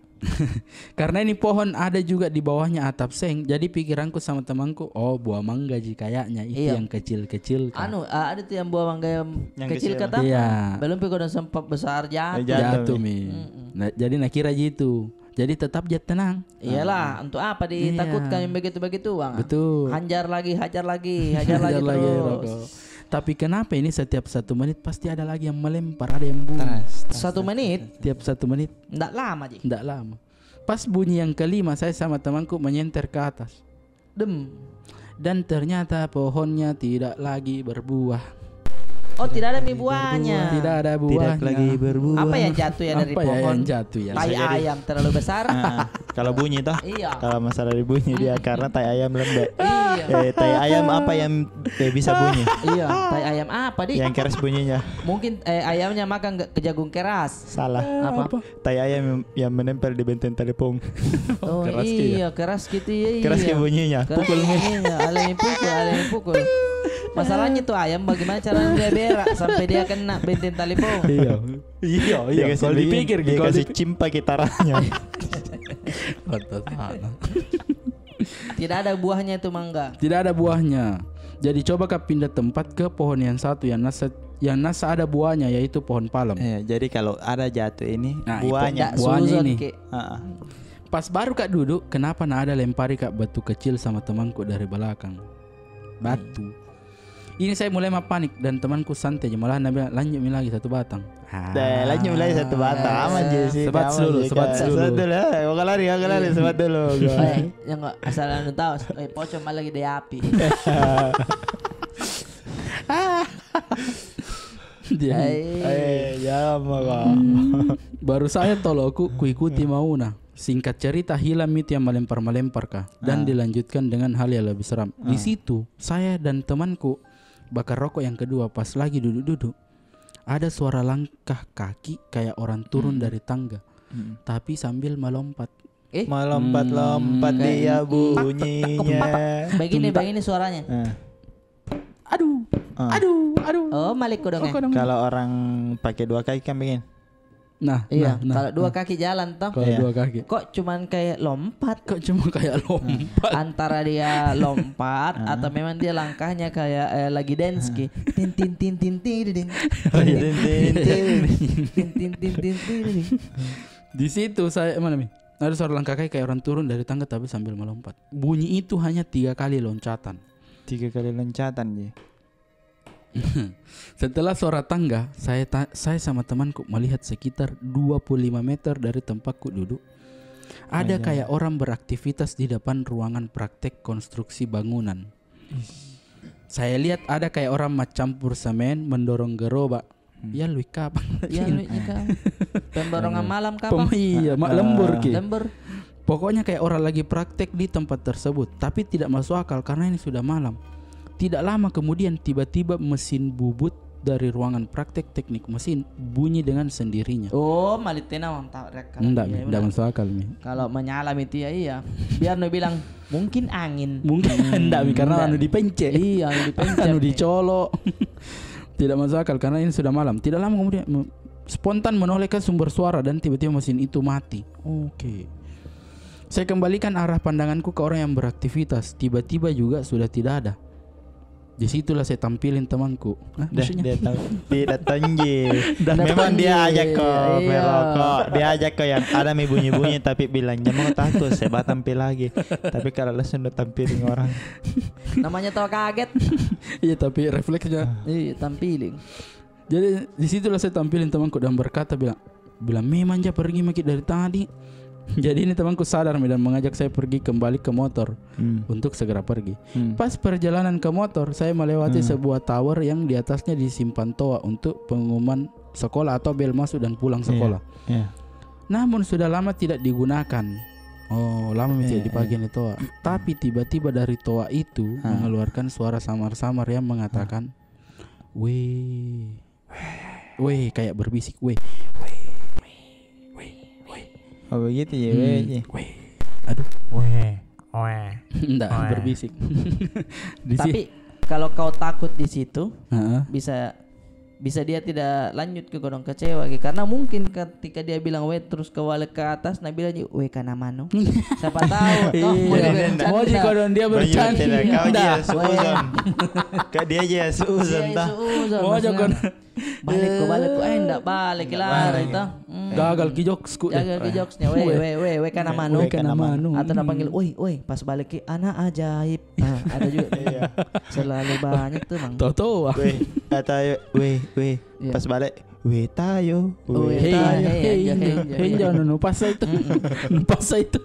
Karena ini pohon ada juga di bawahnya atap seng, jadi pikiranku sama temanku, "Oh, buah mangga ji kayaknya itu yang kecil-kecil kan." Anu, a-, ada tuh yang buah mangga yang kecil kata? Iya. Belum pi kodong sempat besar jatuh. Jatuh mi. Nah, jadi na kira ji itu. Jadi tetap ja tenang. Iyalah, untuk apa ditakutkan yang begitu-begitu, Bang? Betul. Hajar lagi, hajar lagi, hajar lagi terus. Tapi kenapa ini setiap satu menit pasti ada lagi yang melempar, ada yang bunyi? Satu menit? Tiap satu menit. Ndak lama ji. Ndak lama. Pas bunyi yang kelima, saya sama temanku menyenter ke atas. Dem. Dan ternyata pohonnya tidak lagi berbuah. Oh, tidak ada mi buahnya. Tidak ada buahnya. Tidak lagi berbuah. Apa yang jatuh ya dari pohon? Apa ya yang jatuh ya? Tai ayam terlalu besar. Ah, kalau bunyi toh? Iya. Kalau masalah di bunyi dia karena tai ayam lembek. Eh, tai ayam apa yang, eh, bisa bunyi? Iya, tai ayam apa, di? Yang keras bunyinya. Mungkin, eh, ayamnya makan ke-, ke jagung keras. Salah. Apa? Tai ayam yang, yang menempel di benteng telepon. Oh, keras ki, iya, keras gitu, iya, iya. Keras ki bunyinya. Keras bunyinya. Alami pukul, alami pukul. Masalahnya tuh ayam bagaimana caranya dia berak sampai dia kena benteng telepon? Iya. Iya, iya. Kalau dipikir, dia kalau kasih dipikir cimpa gitaranya. Pantas sana. Tidak ada buahnya itu mangga. Tidak ada buahnya. Jadi coba kau pindah tempat ke pohon yang satu yang nasa, yang nasa ada buahnya, yaitu pohon palem. Eh, jadi kalau ada jatuh ini, nah, buahnya. Ndak buahnya suzon ini. Heeh. Pas baru kak duduk, kenapa na ada lempari kak batu kecil sama temanku dari belakang. Batu. Ini saya mulai ma panik dan temanku santai je. Malahan na bilang, "Lanjut mi lagi satu batang." Ah. Deh, lanjut mi lagi satu batang. Aman je sih, sebat dulu, sebat dulu. Sebat dulu, eh. Mau lari, mau lari, sebat dulu. Eh, yang nggak asal anu tahu, eh, pocong malah lagi di api. Dia. Eh, jangan marah. Baru saya toloku, kuikuti mauna. Singkat cerita, hilang mi itu yang melempar-melempar kah. Dan dilanjutkan dengan hal yang lebih seram. Di situ, saya dan temanku bakar rokok yang kedua pas lagi duduk-duduk. Ada suara langkah kaki kayak orang turun dari tangga, tapi sambil melompat. Eh? Melompat-lompat dia bunyinya. Begini, begini suaranya. Aduh, aduh, aduh. Oh, malik kodong, eh. Kalau orang pakai dua kaki kan begini. Nah, iya, nah, nah, kalau dua kaki jalan toh. Kalau dua kaki. Kok cuman kayak lompat? Kok cuma kayak lompat? Antara dia lompat atau memang dia langkahnya kayak, eh, lagi dance ki. Tin, tin, tin, tin, tin, tin. Tin, tin, tin, tin, tin. Di situ saya, mana mi? Ada suara langkah kaki kayak orang turun dari tangga tapi sambil melompat. Bunyi itu hanya tiga kali loncatan. Tiga kali loncatan je. Setelah suara tangga, saya ta-, saya sama temanku melihat sekitar dua puluh lima meter dari tempatku duduk. Ada kayak orang beraktivitas di depan ruangan praktek konstruksi bangunan. Saya lihat ada kayak orang ma campur semen, mendorong gerobak. Ya, lui kapang. Ya, lui kapang. Pemborongan malam kapang. Iya, mak lembur ki. Lembur. Pokoknya kayak orang lagi praktek di tempat tersebut, tapi tidak masuk akal karena ini sudah malam. Tidak lama kemudian, tiba-tiba mesin bubut dari ruangan praktek teknik mesin bunyi dengan sendirinya. Oh, malittena orang tahu rekam. Ndak, ndak masuk akal mi. Kalau menyala mi itu ya, iya. Biar nu bilang, "Mungkin angin." Mungkin ndak mi, karena anu dipencet. Iya, anu dipencet. Anu dicolok. Tidak masuk akal karena ini sudah malam. Tidak lama kemudian, me-, spontan menoleh ke sumber suara dan tiba-tiba mesin itu mati. Oke. Saya kembalikan arah pandanganku ke orang yang beraktivitas. Tiba-tiba juga sudah tidak ada. Di situlah saya tampilin temanku. Hah, maksudnya? Dia tam-, dia datang je. Memang dia ajak kau merokok. Dia ajak kau yang ada mi bunyi-bunyi, tapi bilang, "Jangan mau takut, saya ba tampil lagi." Tapi kalau langsung udah tampilin orang. Namanya tahu kaget. Iya, tapi refleksnya. Iya, tampilin. Jadi, di situlah saya tampilin temanku dan berkata, bilang, bilang, "Memang ja pergi maki dari tadi." Jadi, ini temanku sadar mi dan mengajak saya pergi kembali ke motor untuk segera pergi. Pas perjalanan ke motor, saya melewati sebuah tower yang di atasnya disimpan toa untuk pengumuman sekolah atau bel masuk dan pulang sekolah. Namun, sudah lama tidak digunakan. Oh, lama mi tidak dipakai ni toa. Tapi tiba-tiba dari toa itu mengeluarkan suara samar-samar yang mengatakan, "Weh." Weh, kayak berbisik, weh. Weh, weh, weh, weh. Oh, begitu ya, weh. Weh. Aduh. Weh, weh. Ndak, berbisik. Di si- Tapi kalau kau takut di situ, bisa, bisa dia tidak lanjut ke, kodong kecewa ke. Karena mungkin ketika dia bilang weh terus kau balik ke atas, na bilang juga, "Weh, kana manu." Siapa tahu, toh, mau dia bercanda. Mau ji kodong dia bercanda. Kau dia suuzon. Kau dia je suuzon, toh. Mau ji kodong. Balik ko, balik ko. Eh, ndak balik, lari toh. Gagal ki jokesku. Gagal ki jokesnya. Weh, weh, weh, weh, kana manu. Weh, kana manu. Atau na panggil, "Woi, woi," pas balik ki, "Anak ajaib." Ah, ada juga. Selalu banyak tuh, Bang. Toto, ah. Weh, kata, weh, weh. Pas balik, "Weh, tayo. Weh, tayo." Hei, hei, hei, jangan, nu pasal itu. Nu pasal itu.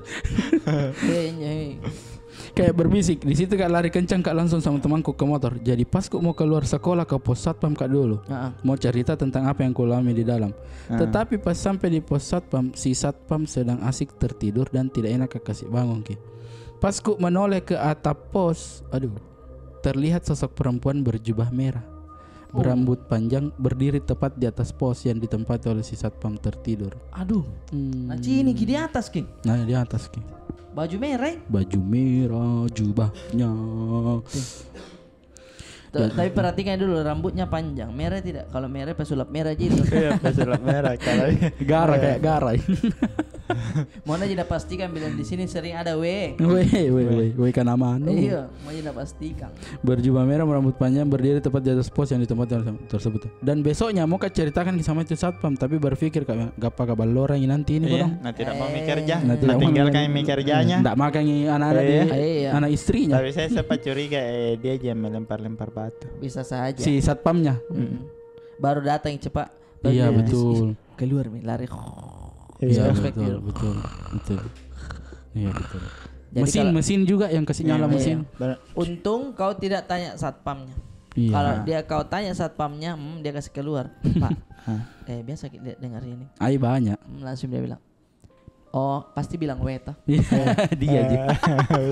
Hei, hei. Kayak berbisik. Di situ kak lari kencang kak langsung sama temanku ke motor. Jadi pas ku mau keluar sekolah ke pos satpam kak dulu. Mau cerita tentang apa yang ku alami di dalam. Tetapi pas sampai di pos satpam, si satpam sedang asik tertidur dan tidak enak kak kasih bangun ki. Pas ku menoleh ke atap pos, aduh, terlihat sosok perempuan berjubah merah, berambut panjang, berdiri tepat di atas pos yang ditempati oleh si satpam tertidur. Aduh. Hmm. Nah, sini ki di atas ki. Nah, di atas ki. Baju merah, eh? Baju merah, jubahnya. Tuh, tapi perhatikan dulu, rambutnya panjang. Merah tidak? Kalau merah, pesulap merah ji itu. Iya, pesulap merah. Kalau gara, kayak gara. Mau aja pastikan, bilang di sini sering ada W. W, W, W, W kan aman. Iya, mau aja pastikan. Berjubah merah, rambut panjang, berdiri tepat di atas pos yang ditempati orang tersebut. Dan besoknya mau ka ceritakan sama itu satpam, tapi berpikir ka, gak apa-apa, ballorang nanti ini, iya, kodong. Nah, tidak mau mikir ja. Nah, tidak mau tinggalkan mikir janya. Ndak makan anak-anak dia, anak istrinya. Tapi saya sempat curiga, eh, dia aja melempar-lempar batu. Bisa saja. Si satpamnya. Baru datang cepat. Iya, betul. Keluar mi, lari. Iya, betul, betul, betul. Iya, betul. Mesin, mesin juga yang kasih nyala mesin. Untung kau tidak tanya satpamnya. Iya. Kalau dia kau tanya satpamnya, hmm, dia kasih keluar. Pak, eh, biasa ki lihat dengar ini. Ai banyak. Hmm, langsung dia bilang, "Oh, pasti bilang W toh." Iya, dia aja.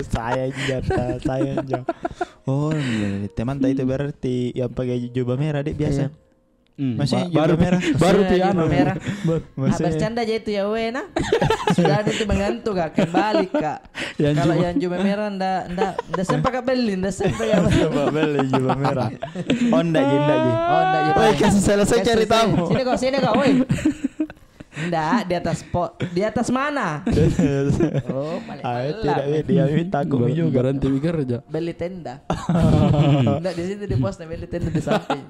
Saya aja, saya aja. Oh, iya, teman tadi itu berarti yang pakai jubah merah, dek, biasa. Iya. Hmm, masih ba-, jubah merah. Baru piano. Jubah merah. Ah, bercanda aja itu ya, W nah. Sudah ada itu mengantuk, Kak. Kembali, Kak. Kalau yang jubah merah ndak, ndak, ndak sempat ka beli, ndak sempat ka beli. Sempat beli jubah merah. Oh, ndak ji, ndak ji. Oh, ndak ji. Woi, kasih selesai ceritamu. Sini kau, sini kau, woi. Ndak, di atas po-, di atas mana? Oh, paling. Ah, tidak, dia takut juga. Berhenti mikir aja. Beli tenda. Ndak, di situ di pos, beli tenda di samping.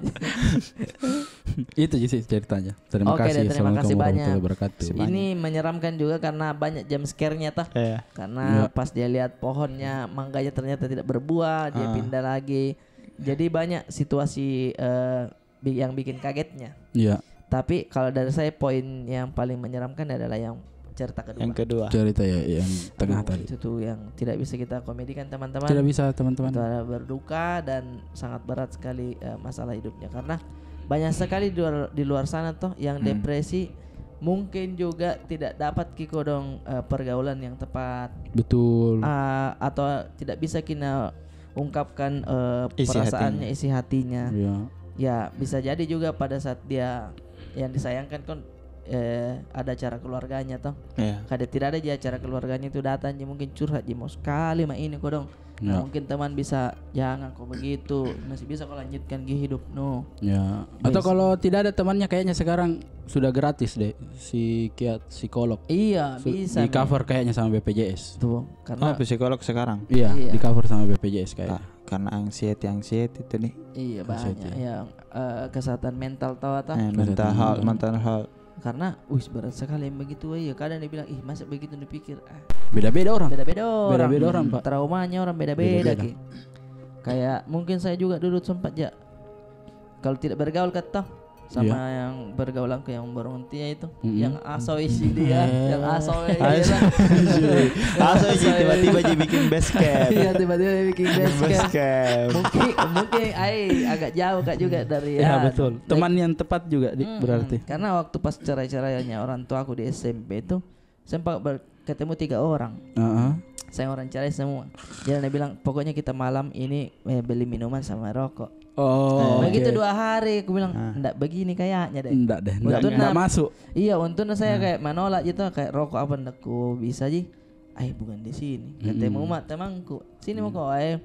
Itu ji sih ceritanya. Terima kasih. Oke deh, terima kasih banyak. Assalamualaikum warahmatullahi wabarakatuh. Ini menyeramkan juga karena banyak jump scare-nya toh. Iya. Karena pas dia lihat pohonnya, mangganya ternyata tidak berbuah, dia pindah lagi. Jadi banyak situasi, eh, bi-, yang bikin kagetnya. Iya. Tapi kalau dari saya, poin yang paling menyeramkan adalah yang cerita kedua. Yang kedua. Cerita ya, yang tengah tadi. Aduh, itu tuh yang tidak bisa kita komedikan, teman-teman. Tidak bisa, teman-teman. Itu adalah berduka dan sangat berat sekali, eh, masalah hidupnya. Karena banyak sekali di luar, di luar sana toh yang depresi, mungkin juga tidak dapat ki kodong, eh, pergaulan yang tepat. Betul. Ah, atau tidak bisa kina ungkapkan, eh, perasaannya, isi hatinya. Iya. Ya, bisa jadi juga pada saat dia yang disayangkan kan, eh, ada acara keluarganya toh. Iya. Kada tidak ada ji acara keluarganya itu datang ji, mungkin curhat ji, "Mau sekali ma ini kodong." Nah, mungkin teman bisa, "Jangan ko begitu, masih bisa ko lanjutkan ki hidup nu." Ya. Atau kalau tidak ada temannya, kayaknya sekarang sudah gratis deh psikiat-, psikolog. Iya, bisa di-cover kayaknya sama B P J S. Tuh, karena psikolog sekarang. Iya, di-cover sama B P J S kayak. Karena anxiety, anxiety itu nih. Iya, banyak yang, eh, kesehatan mental tau atau? Eh, mental health, mental health. Karena, wih, berat sekali yang begitu, iya. Kadang dia bilang, "Ih, masa begitu dipikir?" Ah. Beda-beda orang. Beda-beda orang. Beda-beda orang, Pak. Traumanya orang beda-beda ki. Kayak mungkin saya juga dulu sempat ja, kalau tidak bergaul kata sama yang bergaulanku yang burung tia itu, yang aso isi dia, yang aso isi. Aso isi, tiba-tiba ji bikin base camp. Iya, tiba-tiba bikin base camp. Mungkin, mungkin ai agak jauh, Kak, juga dari, ya, betul. Teman yang tepat juga, berarti. Karena waktu pas cerai-cerainya orang tuaku di S M P itu, sempat ber-, ketemu tiga orang. Heeh. Saya orang cerai semua. Jadi dia bilang, "Pokoknya kita malam ini, eh, beli minuman sama rokok." Oh, begitu dua hari, aku bilang, "Ndak begini kayaknya deh." Ndak deh, ndak, ndak masuk. Iya, untungnya saya kayak menolak gitu, kayak, "Rokok apa ndak ku bisa ji." "Ai, bukan di sini." Ketemu ma temanku. "Sini mako, eh,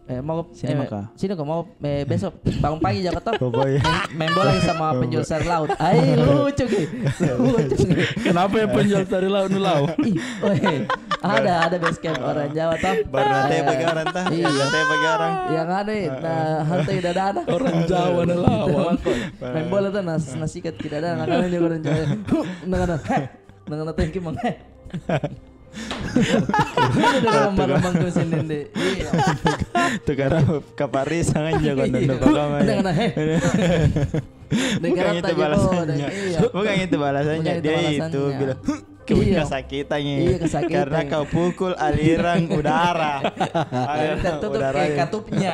eh, mau, sini mako, eh, besok bangun pagi jako toh. Main, main bola sama penjual sayur laut." Ai, lucu ki. Lucu ki. Kenapa yang penjual sayur laut nu laut? Ih, weh. Ada, ada base camp orang Jawa toh. Baru nanti bagi orang toh. Iya. Nanti bagi orang. Yang ada, nah, hantu tidak ada. Orang Jawa nu laut. Main bola toh, nas-, nasikat tidak ada. Nah, kan juga orang Jawa. Nah, nah, nah. Nah, nah, thank you, Mang. Ada lambang-lambang ke sini, deh. Iya. Tukar kapari sangat jago nonton. Iya. Bukan itu balasannya. Bukan itu balasannya. Dia itu bilang, "Kau kesakitan ini. Iya, kesakitan. Karena kau pukul aliran udara." Aliran udara. Tertutup kayak katupnya.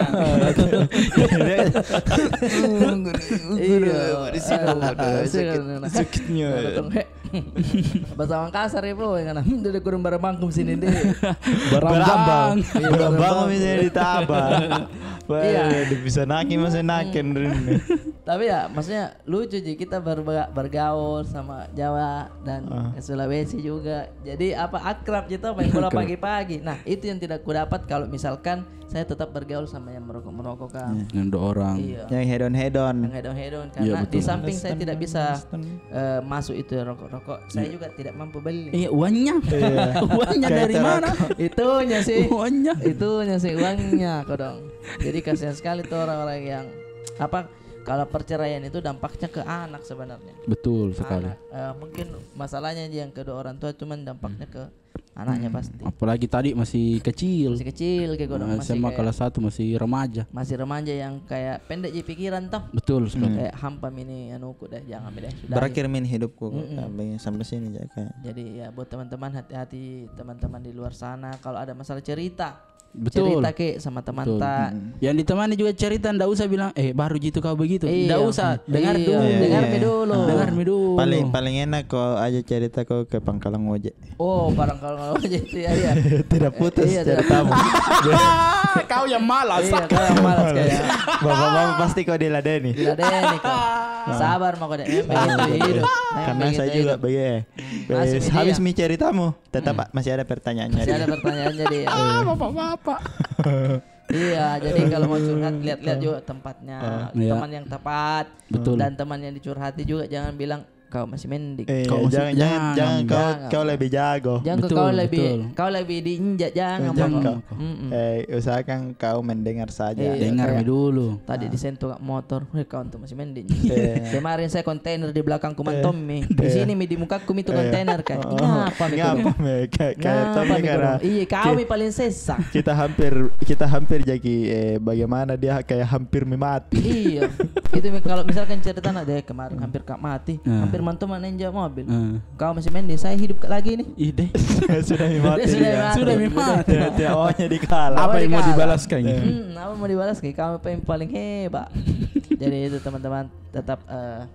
Iya. Di sini ada sakit. Sakitnya. Bahasa Makassar ya, boy, karena, "Hmm, dia kurang barang bangkum sini deh." Barang bang. Iya, barang bang. Barang bang bisa ditambah. Wah, iya, dia bisa naki, masih naki ini. Tapi ya, maksudnya lucu ji, kita berba-, bergaul sama Jawa dan Sulawesi juga. Jadi apa, akrab ji toh, main bola pagi-pagi. Nah, itu yang tidak kudapat kalau misalkan saya tetap bergaul sama yang merokok-merokok, kan. Yang dua orang. Iya. Yang hedon-hedon. Yang hedon-hedon. Iya, karena betul. Di samping saya tidak bisa, eh, masuk itu rokok-rokok, saya juga tidak mampu beli. Iya, uangnya. Iya. Uangnya dari mana? Itunya sih. Uangnya. Itunya sih, uangnya, kodong. Jadi kasihan sekali tuh orang-orang yang, apa, kalau perceraian itu dampaknya ke anak sebenarnya. Betul sekali. Anak. Eh, mungkin masalahnya yang kedua orang tua, cuman dampaknya ke anaknya pasti. Apalagi tadi masih kecil. Masih kecil, kayak kodong, masih S M A kayak kelas satu, masih remaja. Masih remaja yang kayak pendek ji pikiran toh. Betul sekali. Kayak, "Hampa mi ini anuku deh, jangan mi deh, sudah." Berakhir mi ini hidupku, kayak begini, sampai sini aja kayak. Jadi ya, buat teman-teman, hati-hati teman-teman di luar sana, kalau ada masalah cerita. Betul. Cerita ke sama teman ta. Yang ditemani juga cerita, ndak usah bilang, "Eh, baru ji itu kau begitu." Ndak usah, dengar dulu. Dengar mi dulu. Dengar mi dulu. Paling, paling enak kau aja cerita kau ke pangkalan ojek. Oh, pangkalan ojek itu, ya, iya. Tidak putus ceritamu. Kau yang malas. Iya, kau yang malas kayaknya. Bapak-bapak pasti kau diladeni. Diladeni kau. Sabar mako deh, memang begitu hidup. Karena saya juga begitu. Habis mi ceritamu. Tetap masih ada pertanyaannya dia. Masih ada pertanyaannya dia. Ah, bapak-bapak. Iya, jadi kalau mau curhat, lihat-lihat juga tempatnya, teman yang tepat, dan teman yang dicurhati juga jangan bilang, "Kau masih mending." Kau masih, jangan, jangan, jangan, kau lebih jago. Jangan kau lebih, kau lebih diinjak, jangan. Jangan kau. Eh, usahakan kau mendengar saja. Iya, dengar mi dulu. Tadi disentuh motor, "Weh, kau tuh masih mending." Kemarin saya kontainer di belakangku mantom mi. Di sini mi, di mukaku mi itu kontainer, kan. Ngapa mi? Ngapa mi? Kayak, kayak ngapa mi, karena iya, kau mi paling sesa. Kita hampir, kita hampir jadi, eh, bagaimana dia kayak hampir mi mati. Iya. Itu mi, kalau misalkan cerita nak deh, kemarin hampir ka mati, hampir mantom na injak mobil. Kau masih mending, saya hidup lagi nih. Ih deh. Sudah mi mati. Sudah mi mati. Tiap, tiap awalnya dikalah. Apa yang mau dibalaskan? Hmm, apa mau dibalaskan? Kau paling, paling hebat. Jadi itu teman-teman, tetap, eh,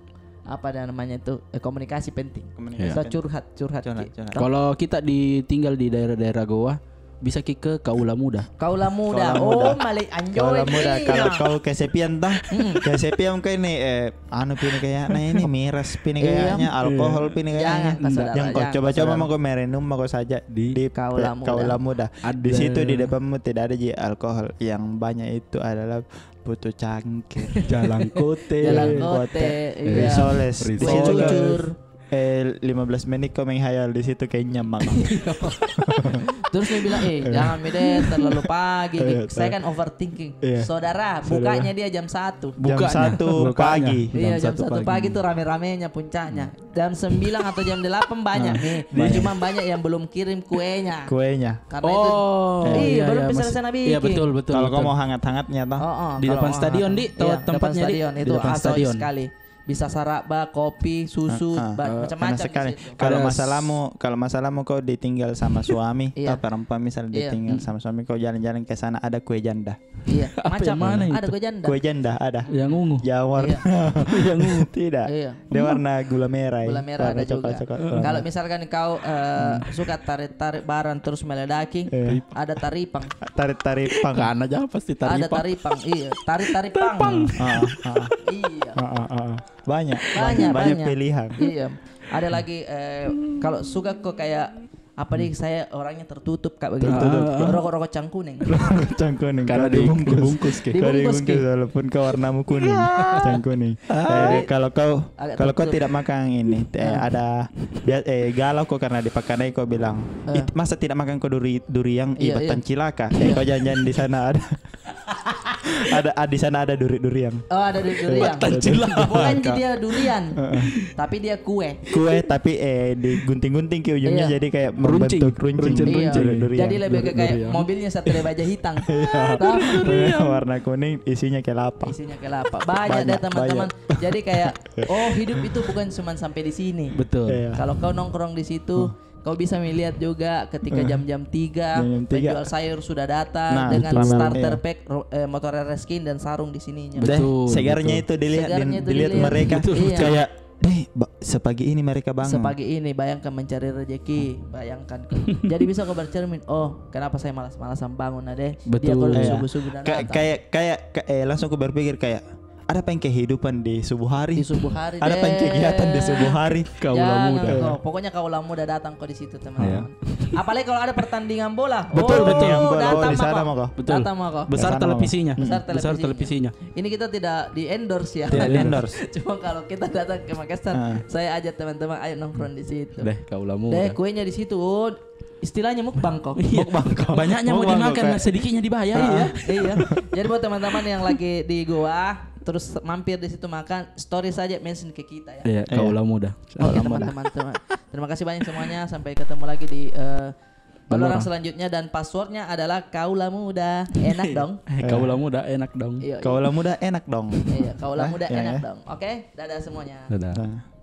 apa ada namanya itu, eh, komunikasi penting. Komunikasi penting. Kita curhat, curhat. Kalau kita di, tinggal di daerah-daerah Gowa, bisa ki ke Kaula Muda. Kaula Muda. Oh, malik anjoy. Kaula Muda. Kalau kau kesepian toh, kesepian kau ini, eh, anu pi ini kayaknya, ini miras pi ini kayaknya, alkohol pi ini kayaknya. Jangan, saudara, jangan kau coba-coba, mako merenung mako saja di Kaula Muda. Di situ di depanmu tidak ada ji alkohol. Yang banyak itu adalah putu cangkir, jalangkote, jalangkote, iya, risoles. Risoles. Cucur. Eh, lima belas menit kau menghayal di situ, kenyang mako. Terus dia bilang, "Eh, jangan mi deh, terlalu pagi." Saya kan overthinking. Saudara, bukanya dia jam satu. Jam satu pagi. Iya, jam satu pagi itu rame-ramenya puncaknya. Jam sembilan atau jam delapan banyak mi. Cuma banyak yang belum kirim kuenya. Kuenya. Karena itu, iya, belum bisa sana bikin. Iya, betul, betul. Kalau kau mau hangat-hangatnya toh. Di depan stadion, di tempatnya, di depan stadion. Itu asoy sekali. Bisa saraba, kopi, susu, macam-macam di situ. Kalau masalahmu, kalau masalahmu kau ditinggal sama suami, toh, perempuan misal ditinggal sama suami, kau jalan-jalan ke sana, ada kue janda. Iya, macam mana itu? Ada kue janda. Kue janda ada. Yang ungu. Yang warna. Yang ungu. Tidak. Iya. Dia warna gula merah. Gula merah ada juga. Warna coklat-coklat. Kalau misalkan kau, eh, suka tarik-tarik barang terus meledaki, ada taripang. Tarik-tarik pang. Karena jangan pasti taripang. Ada taripang, iya. Tarik-tarik pang. Iya. Banyak, banyak, banyak pilihan. Iya. Ada lagi, eh, kalau suka kau kayak apa deh, saya orangnya tertutup, Kak, begitu. Tertutup. Rokok-rokok cangkuning. Cangkuning. Karena dibungkus. Dibungkus ki. Dibungkus ki, walaupun kau warnamu kuning. Cangkuning. Eh, kalau kau, kalau kau tidak makan ini, eh, ada, eh, galau kau karena dipakanai, kau bilang, "Masa tidak makan kau duri-, durian, ih, batang cilaka." Eh, kau jangan-jangan di sana ada. Ada, ah, di sana ada duri-durian. Oh, ada duri-durian. Bukan dia durian, tapi dia kue. Kue, tapi, eh, digunting-gunting ke ujungnya, jadi kayak membentuk runcing. Runcing, runcing. Iya. Durian. Jadi lebih ke kayak mobilnya Satria Baja Hitam. Warna kuning, isinya kelapa. Isinya kelapa. Banyak deh, teman-teman. Jadi kayak, oh, hidup itu bukan cuma sampai di sini. Betul. Iya. Kalau kau nongkrong di situ, kau bisa melihat juga ketika jam-jam tiga, penjual sayur sudah datang dengan starter pack, motor R S King dan sarung di sininya. Betul, segarnya itu dilihat, dilihat mereka. Betul, betul. Iya. Kayak, Deh, ba- sepagi ini mereka bangun. Sepagi ini, bayangkan mencari rezeki, bayangkan kau. Jadi bisa kau bercermin, "Oh, kenapa saya malas-malasan bangun, nah, deh?" Betul. Dia kalau subuh-subuh dah datang. Kayak, kayak, ka- eh, langsung ku berpikir kayak, ada apa yang kehidupan di subuh hari? Di subuh hari, ada apa yang kegiatan di subuh hari? Kaulah muda. Pokoknya kaulah muda datang kau di situ, teman-teman. Apalagi kalau ada pertandingan bola. Betul, betul. Datang mako. Betul. Datang mako. Besar televisinya. Besar televisinya. Ini kita tidak di endorse ya. Tidak di endorse. Cuma kalau kita datang ke Makassar, saya ajak teman-teman, ayo nongkrong di situ. Deh, kaulah muda. Deh, kuenya di situ. Istilahnya mukbang kau. Iya. Mukbang kau. Banyaknya mau dimakan, nah, sedikitnya dibayar. Iya, iya. Jadi buat teman-teman yang lagi di Gowa, terus mampir di situ makan, story saja, mention ke kita ya. Iya, kaulah muda. Oke, teman-teman. Terima kasih banyak semuanya. Sampai ketemu lagi di eh, Ballorang selanjutnya, dan passwordnya adalah kaulah muda. Enak dong. Kaulah muda, enak dong. Iya, iya. Kaulah muda, enak dong. Iya, kaulah muda, enak dong. Oke, dadah semuanya. Dadah.